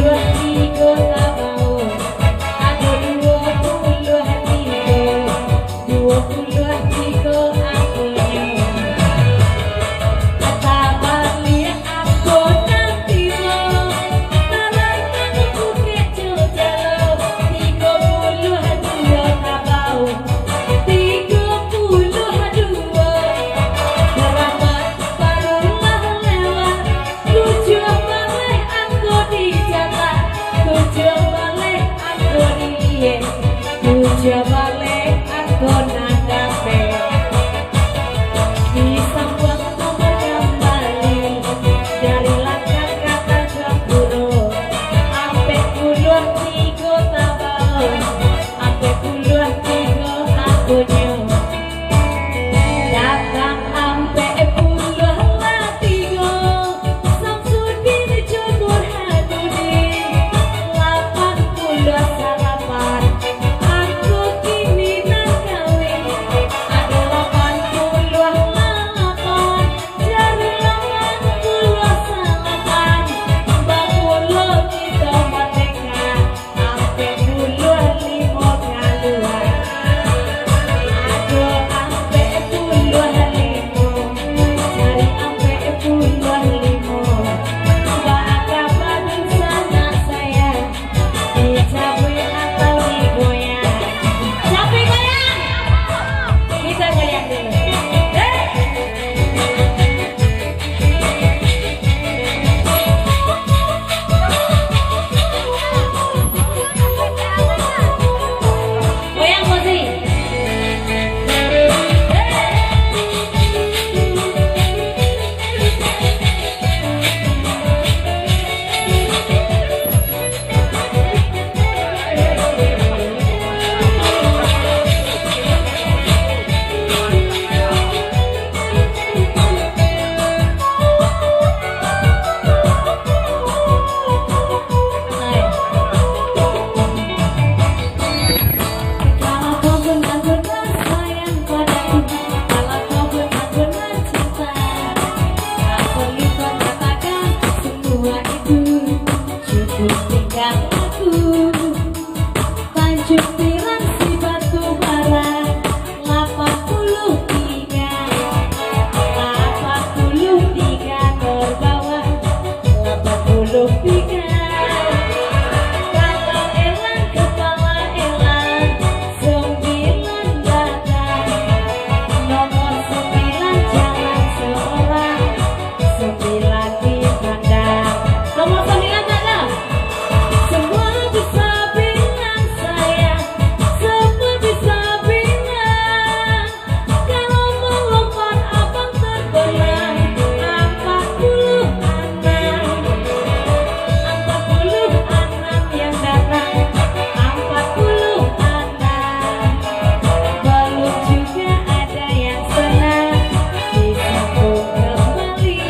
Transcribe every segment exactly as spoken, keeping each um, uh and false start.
Tigo tabau, ado duo puluah tigo, duo puluah tigo angkonyo. Tabaliak angko nan tibo, tarantang bukik jo jalo, tigo puluah duo tabau, tigo puluah duo. Karabat baru lah lewat, tujuah baleh angko dicatak, tujuah baleh angko diliek, tujuah baleh angko nan dapek. Disambuang nomor kambali, dari langkah ka tanjuang puro, ampek puluah tigo tabau, ampek puluah tigo angkonyo. Datang ampek puluah lah tigo, Samsudin jo Burhanuddin. Lapan puluah salapan, angko kini nan kawin. Ado lapan puluah salapan, jar lapan puluah salapan, bapulo kito mardeka. Ampek puluah limo kalua. Ado ampek puluah limo. Cari ampek puluah limo. Baa kaba dunsanak sayang? Dicabuik atau digoyang? Cabuik goyang. Kita goyang dulu. Eh. Goyang, Fauzi. Kalau kau benar-benar sayang padaku, kalau kau benar-benar cinta, tak perlu kau katakan semua itu, cukup tinggal aku. Tanjung Pinang si Batu Bara, lapan puluh tiga, lapan puluh tiga terbawah, lapan puluh tiga. Kalau elang kepala elang, sembilan datang. Nomor sembilan jalan seorang, sembilan dipandang. Nomor sembilan tak ada. Semua bisa bilang sayang, semua bisa bilang. Kalau melompat abang terbelah, empat puluh anam. Empat puluh anam yang datang, empat puluh anam. Belum juga ada yang senang, disambung kembali.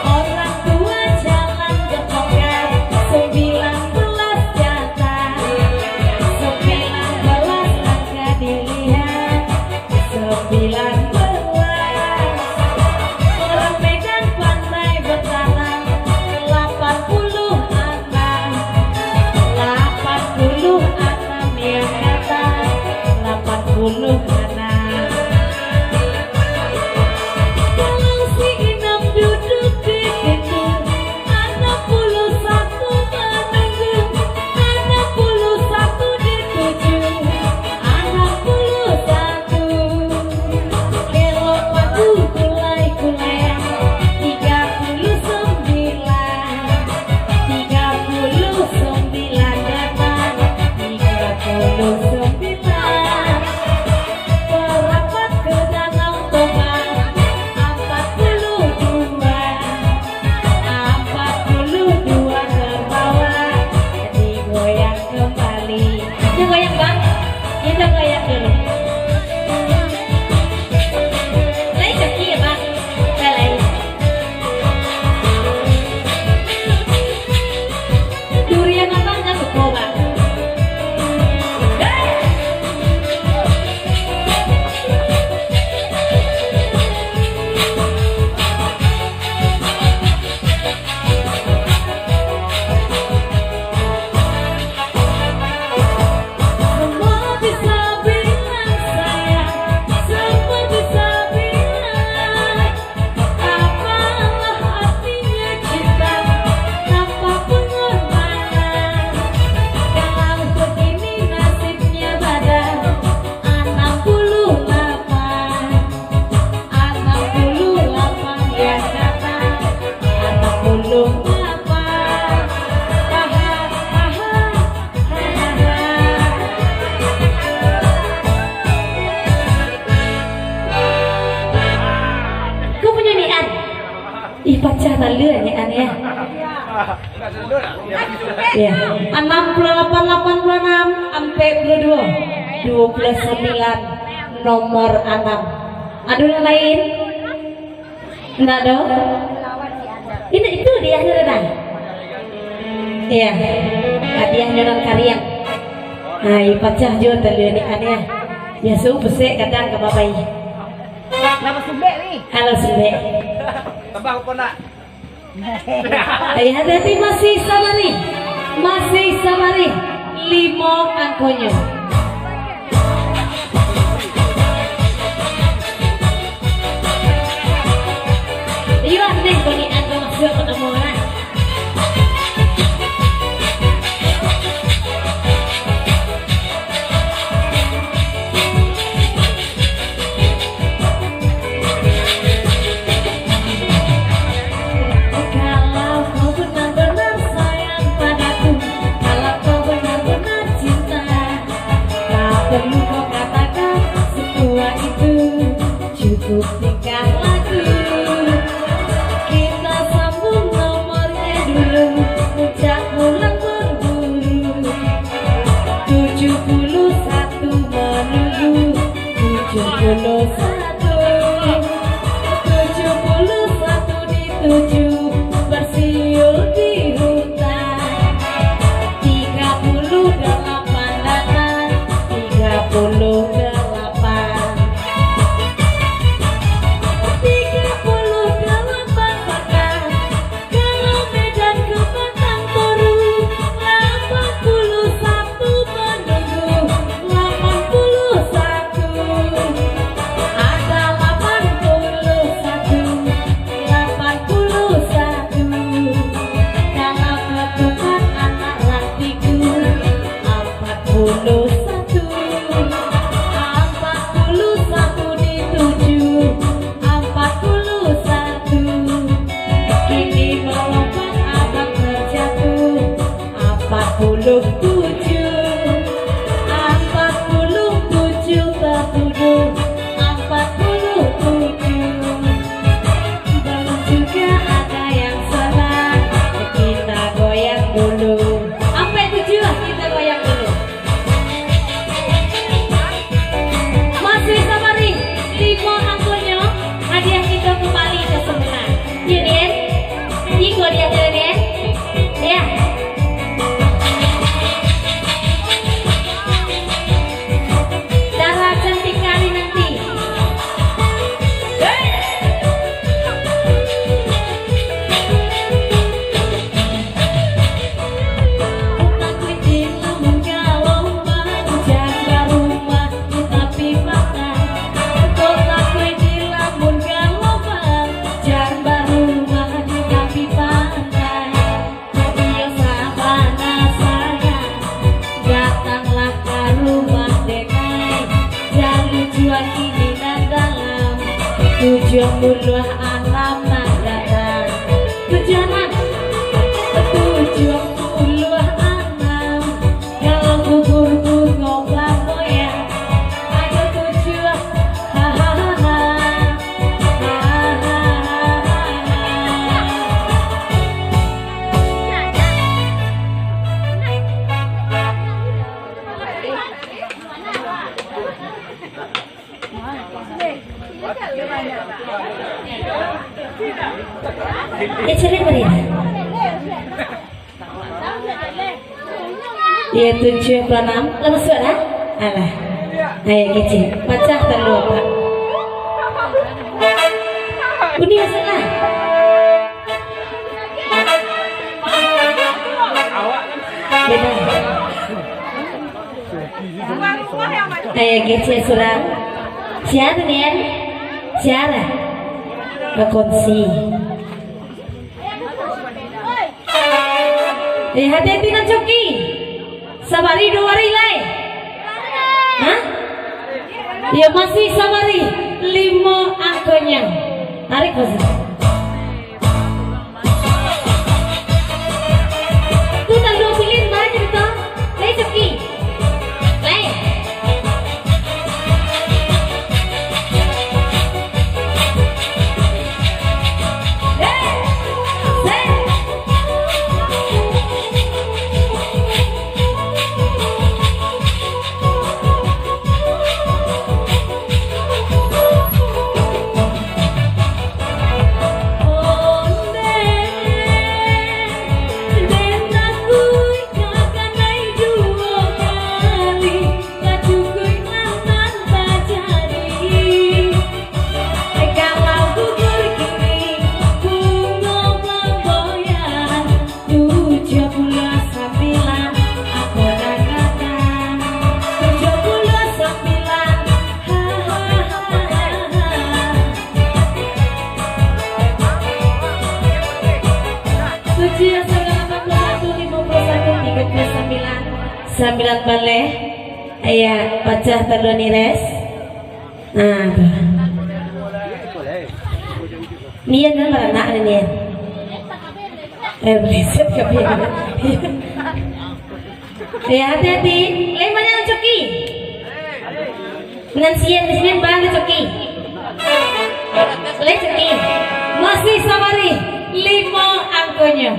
Orang tua jalan bertengkar, sembilan belas datang. Sembilan belas angka dilihat, sembilan belas. Orang Medan pandai bertarang, lapan puluh anam. Lapan puluh anam yang datang, lapan puluh anam. Kalau si Inam duduk di situ, anam puluh satu menunggu, anam puluh satu dituju, anam puluh satu. Elok padu kulai-kulaian, tiga puluh sembilan. Tiga puluh sembilan datang, tiga puluh sembilan. Ya, anam puluah lapan, lapan puluah anam, ampek puluah duo, duo puluah sambilan, nomor anam. Ado nan lain? Ndak ado? Ini itu hadiahnyo, Dadang. Iya. Hadiahnyo nan kariang. Ai, pacah juo tali ni kan ya. Biaso besek kadang ka babai. Napa sumbek ni? Halo, sumbek. Tambah apa nak? Ai, hati-hati, masih sabari. Masih sabari. Limo angkonyo. Iyo, neh, koni angko masuak patamo lah. Kalau kau benar-benar sayang padaku, kalau kau benar-benar cinta, tak perlu kau katakan semua itu, cukup tingkah laku. Kita sambung nomornya dulu, puncak pulang berburu. Tujuh puluh satu menunggu, tujuh puluh satu, tujuh puluh satu dituju, bersiul di hutan. Tiga puluh delapan datang, tiga puluh delapan. Tiga puluh delapan datang, kalau Medan ke Batang Toru, lapan puluh satu menunggu, lapan puluh satu. Ada lapan puluh satu, lapan puluh satu. Kalau ketupat anak latiku, empat puluh satu, empat puluh satu dituju, empat puluh satu. Kini melompat abang terjatuh, empat puluh tujuh, empat puluh tujuh tertuduh, empat puluh tujuh. Belum juga ada yang salah, kita goyang dulu. Ampek tujuah, kita goyang dulu. Masih sabari, limo angkonyo, hadiah kito kembali ka Samunah. Yo, Den? Iko hadiah tu, Den? Ya. Dara cantik kali nanti. Iyo sabana sayang, datanglah ka rumah denai, jalun jua kini nan dalam, tujuah puluah anam nan datang. Tujuah anam, tujuah puluah anam, kalau gugur bungo bagoyang, ayo tujuah, hahaha. Eh, cari apa dia? Iya, tujuah puluah anam. Lah masuak dah? Alah. Ayo, kecil. Pacah telua, Pak. Uni masuak lah. Beda. Ayo, kecil surang. Siapa ni, Yan? Siapa? Bakongsi. Eh, hati-hati nan coki. Sabari duo bari lai. Hah? Yo, masih sabari. Limo angkonyo. Tarik, Bos. Tu talu pilih, mari cerita. Lai coki. Lai. Sambilan baleh, ya, pacah talua nires. Nah, tu. Nian kan baranak ni, Nian. Eh, buleset ka pian. Ya, hati-hati. Lai banyak coki. Nan sian di sini bang coki. Lai coki. Masih sabari limo angkonyo.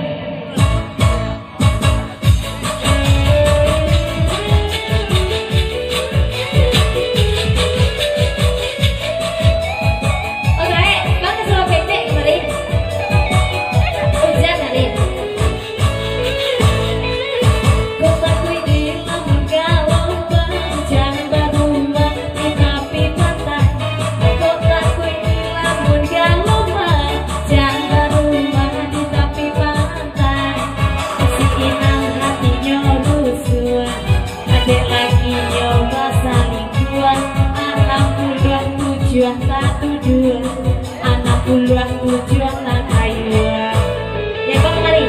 Oke, bang suruh pecek kemarin. Hujan tadi. Kok takuik di lamun galombang, jan barumah di tapi pantai. Kok takuik di lamun galombang, jan barumah di tapi pantai. Si inang hatinyo rusuah, adek lakinyo basalingkuah, anam puluah tujuah tak duduak, anam puluah tujuah nan ayuah. Ya, bang, mari.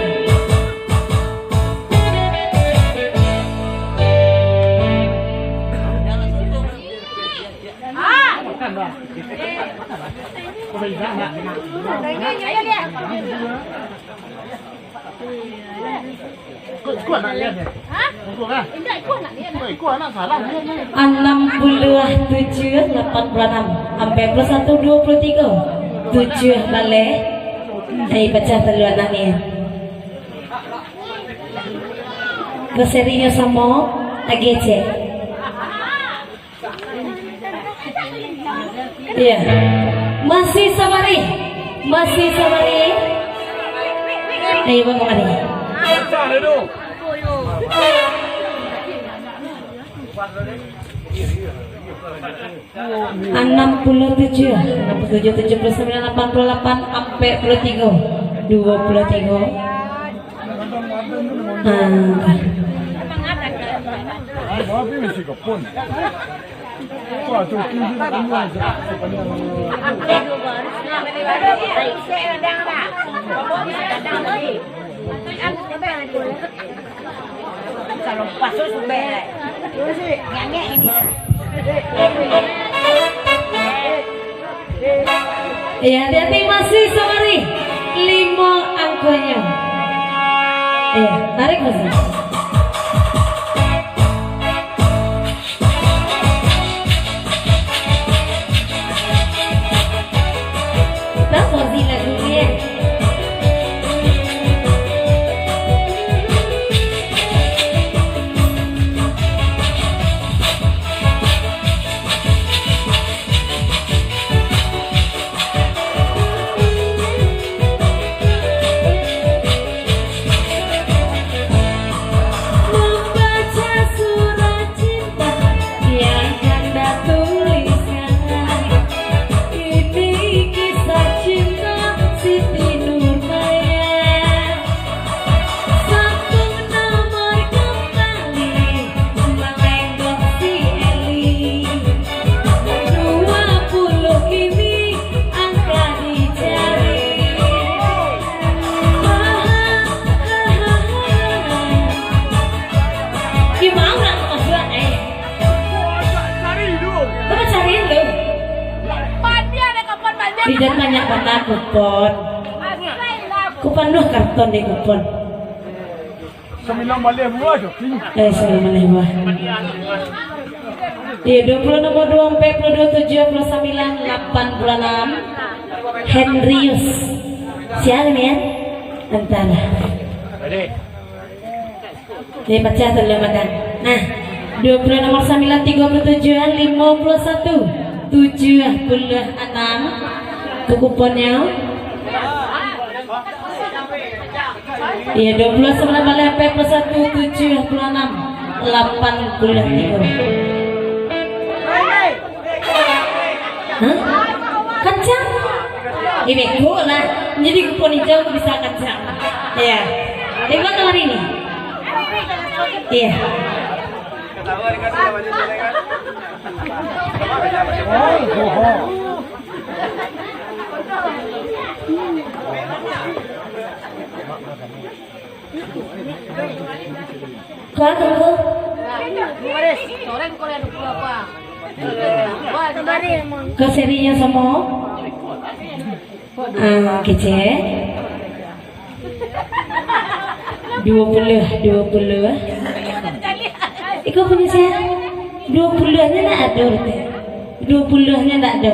Anam puluah tujuah, lapan puluah anam, ampek puluah satu, duo puluah tigo, tujuah baleh, ai pacah talua anam ni. Kok serinyo samo, agiah cek. Iya. Masih sabari. Masih sabari. Ayo, Bang, mari. Anam puluah tujuah, anam puluah tujuah, tujuah puluah sambilan, lapan puluah lapan, ampek puluah tigo, duo puluah tigo. Ah. Iya, hati-hati, masih sabari. Limo angkonyo. Iya, tarik masih. Tahu sih lagunya. Membaca surat cinta yang kanda tuliskan. Ini kisah cinta Siti Nurmaya. Satu nomor kembali, malenggok si Eli. Dua puluh kini angka dicari. Gimana nak masuk, eh? Coba cariin lu. Tidak banyak warna kupon. Kupon lu karton deh kupon. Sambilan baleh buah, Joking. Eh, sambilan baleh buah. Iya, dua puluh nomor dua, ampek puluah dua, tujuah puluah sambilan, lapan puluah anam. Henrius. Siapa ni, ya? Antara. Dia pacah tu lah makan. Nah, dua puluh nomor sambilan, tigo puluah tujuah, limo puluah satu, tujuah puluah anam. Tu kuponnyo. Iya, dua puluah sambilan baleh, ampek puluah satu, tujuah puluah anam, lapan puluah tigo. Hah? Kancang? Ih, beko lah. Jadi kupon hijau tu bisa kancang. Iya. Tapi bukan hari ini. Iya. Kau tunggu. Ka serinyo samo. Ah, kecek. Duo puluah, duo puluah. Iko punyo sia? Duo puluahnyo ndak ado, teh. Duo puluahnyo ndak ado.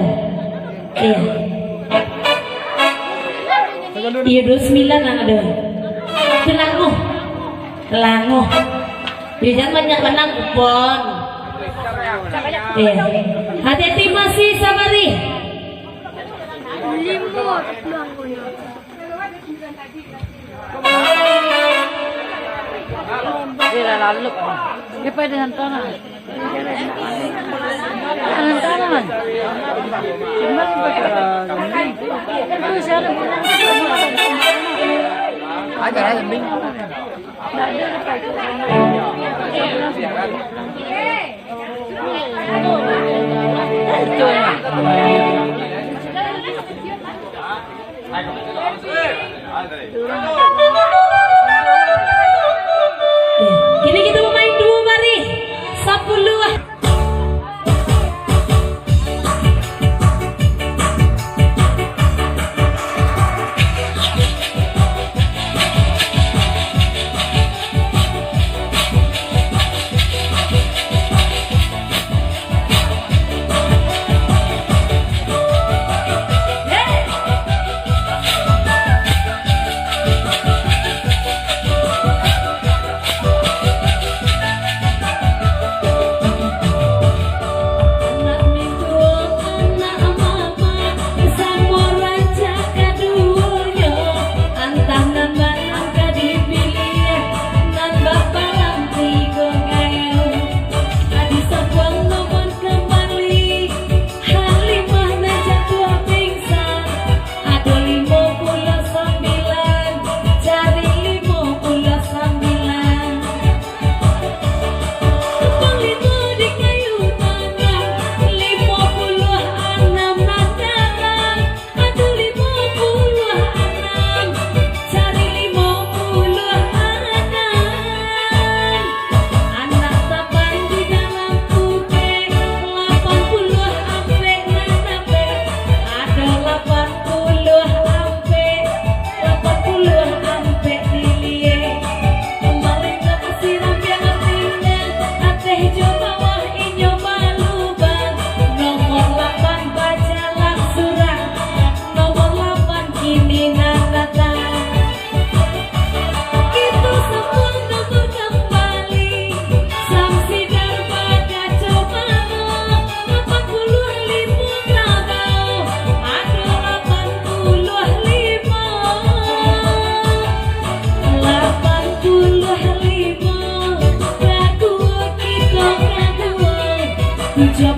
Iyo. Iyo, duo puluah sambilan nan ado. Itu languah. Languah. Iyo, jan banyak manang kupon. Iyo. Hati-hati, masih sabarih. Dia dah lalok. Dia pai dengan tanah. Dengan tanah. Cuman, itu siapa? Aja lah, Bing. Kini kita bamain duo barih, sapuluah. Anak mintuo, anak mama, samo rancak kaduonyo, antah nan ma nan ka dipiliah, nan bapalang tigo kayo. Adi sabuang nomor kambali, Halimah nan jatuah pingsan, ado limo puluah sambilan, cari limo puluah sambilan. Tumpang limo di kayu tanam, limo puluah anam nan datang. Ado limo puluah anam, cari limo puluah anam. Anak tapan di dalam kupek, lapan puluah ampek nan dapek. Ado lapan puluah ampek, lapan puluah ampek diliek. Kambali ka pasi rambiang-rambiang, ateh jo bawah inyo balubang. Nomor lapan bajalan surang, nomor lapan kini nan datang. Itu sabuang nomor kambali, Samsidar bakaco mano, lapan puluah limo kabau, ado lapan puluah limo. Lapan puluah limo, kaduo kito kaduo. Tujuah